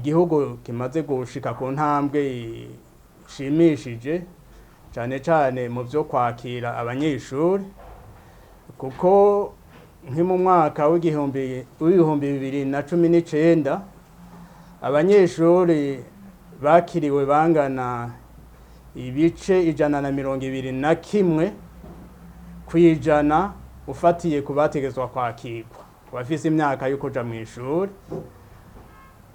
Igihugu kimaze gushika ku ntambwe ishimishije, cane cane mu vyo kwakira abanyeshuri, kuko nki mu mwaka w'2019 abanyeshuri bakiriwe bangana 121% ufatiye ku bategezwa kwakirwa bafise imyaka yo kuja mw'ishuri,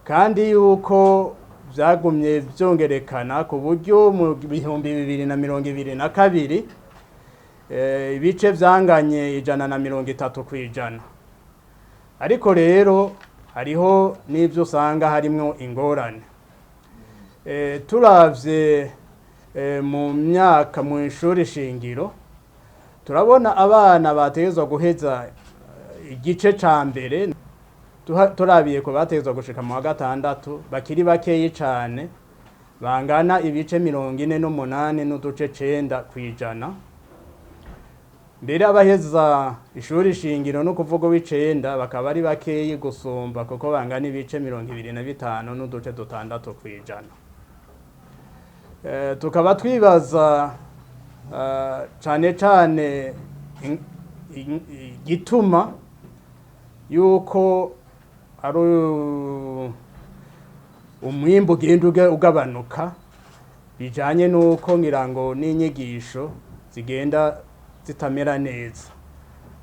kandi yuko vyagumye vyongerekana ku buryo mu 2022 ibice vyanganye 130%. Ariko rero hariho n'ivyo usanga harimwo ingorane. Turavye mu myaka mu ishuri shingiro, turabona abana bategezwa guheza igice ca mbere, turabiye ku bategezwa gushika mu wa gatandatu bakiri bakeyi cane, bangana 48.9%. Mbere abaheza ishuri shingiro no kuvuga w'icenda bakaba ari bakeyi gusumba, kuko bangana 25.6%. Tukaba twibaza cane cane igituma yuko ari umwimbu ugenda ugabanuka, bijanye n'uko ngira ngo n'inyigisho zigenda zitamera neza.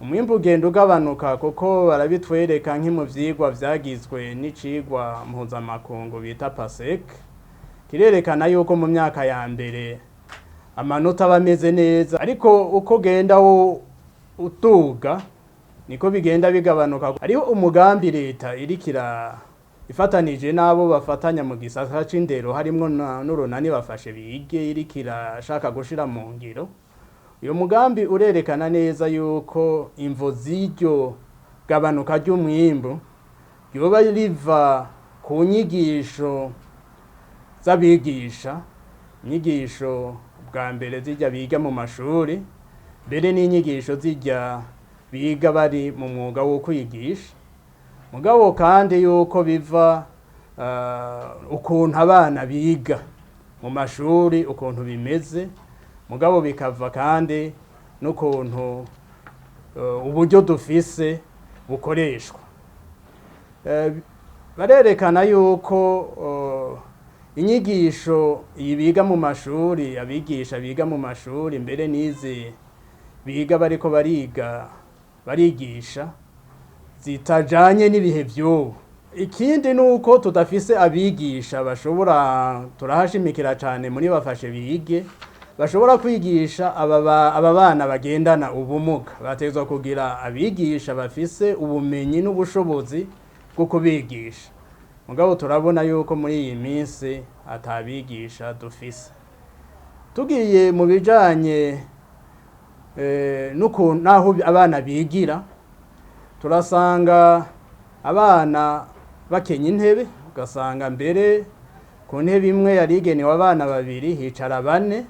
Umwimbu ugenda ugabanuka kuko barabitwereka nki mu vyigwa vyagizwe n'icigwa mpuzamakungu bita PASEC, kirerekana yuko mu myaka ya mbere amanota aba ameze neza, ariko uko ugenda uduga niko bigenda bigabanuka. Hariho umugambi leta iriko ifatanije n'abo bafatanya mu gisata c'indero, harimwo n'urunani Bafashe Bige, iriko irashaka gushira mu ngiro. Uyo mugambi urerekana neza yuko imvo z'iryo gabanuka ry'umwimbu ryoba riva ku nyigisho z'abigisha, inyigisho bwa mbere zirya biga mu mashuri, mbere n'inyigisho zirya biga bari mu mwuga wo kwigisha, mugabo kandi yuko biva ukuntu abana biga mu mashuri ukuntu bimeze, mugabo bikava kandi n'ukuntu uburyo dufise bukoreshwa. Barerekana yuko inyigisho iyi biga mu mashuri, abigisha biga mu mashuri, mbere n'izi biga bariko bariga barigisha, zitajanye n'ibihe vy'ubu. Ikindi nuko tudafise abigisha bashobora, turahashimikira cane muri Bafashe Bige, bashobora kwigisha aba bana bagendana ubumuga. Bategezwa kugira abigisha bafise ubumenyi n'ubushobozi bwo kubigisha, mugabo turabona yuko muri iyi minsi atabigisha dufise. Tugiye mu bijanye n'ukuntu naho abana bigira, turasanga abana bakenya intebe, ugasanga mbere ku ntebe imwe yari igenewe abana babiri hicara bane,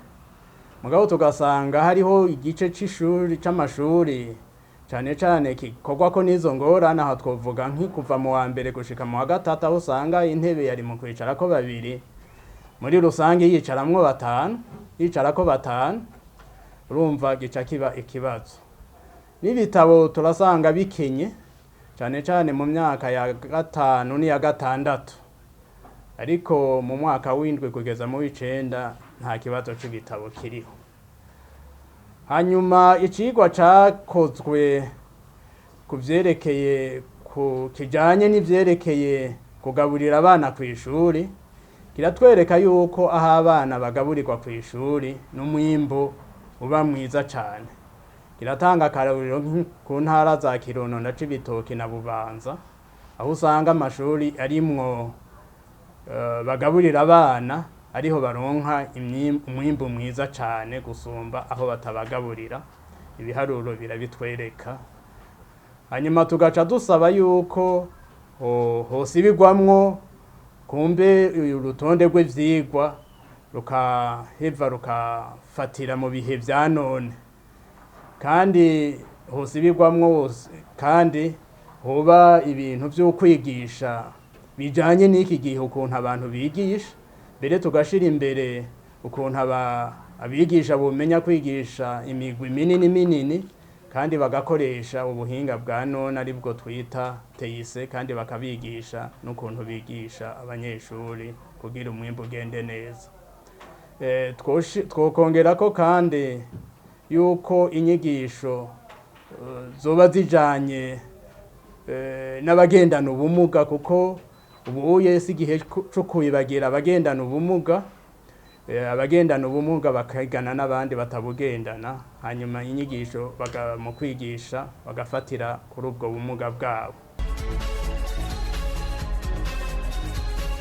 mugabo tugasanga hariho igice c'ishuri c'amashuri cane cane gikorwako n'izo ngorane. Aha twovuga nki kuva mu wa mbere gushika mu wa gatatu, aho usanga intebe yari mu kwicarako babiri muri rusange yicaramwo batanu, yicarako batanu, urumva gica kiba ikibazo. N'ibitabo turasanga bikenye cane cane mu myaka ya gatanu n'iya gatandatu, ariko mu mwaka w'indwi kugeza mu w'icenda nta kibazo c'ibitabo kiriho. Hanyuma icigwa cakozwe ku vyerekeye ku kijanye n'ivyerekeye kugaburira abana kw'ishuri kiratwereka yuko aho abana bagaburirwa kw'ishuri n'umwimbu uba mwiza cane. Kiratanga akarorero ku ntara za Kirundo na Cibitoke na Bubanza, aho usanga amashuri arimwo bagaburira abana ariho baronka umwimbu mwiza cane gusumba aho batabagaburira. Ibiharuro birabitwereka. Hanyuma tugaca dusaba yuko hosibirwamwo kumbe urutonde rw'ivyigwa rukaheva rukafatira mu bihe vya none, kandi hosibirwamwo kandi hoba ibintu vyo kwigisha. bijanye n'iki gihe ukuntu abantu bigisha, mbere tugashira imbere ukuntu abigisha bomenya kwigisha imigwi minini minini kandi bagakoresha ubuhinga bwa none aribwo twita teyise, kandi bakabigisha n'ukuntu bigisha abanyeshuri kugira umwimbu ugende neza. Twokongerako kandi yuko inyigisho zoba zijanye n'abagendana ubumuga, kuko ubuye si igihe co kubibagira abagendana ubumuga, abagendana ubumuga bakigana n'abandi batabugendana, hanyuma inyigisho mu kwigisha bagafatira kuri ubwo bumuga bwabo.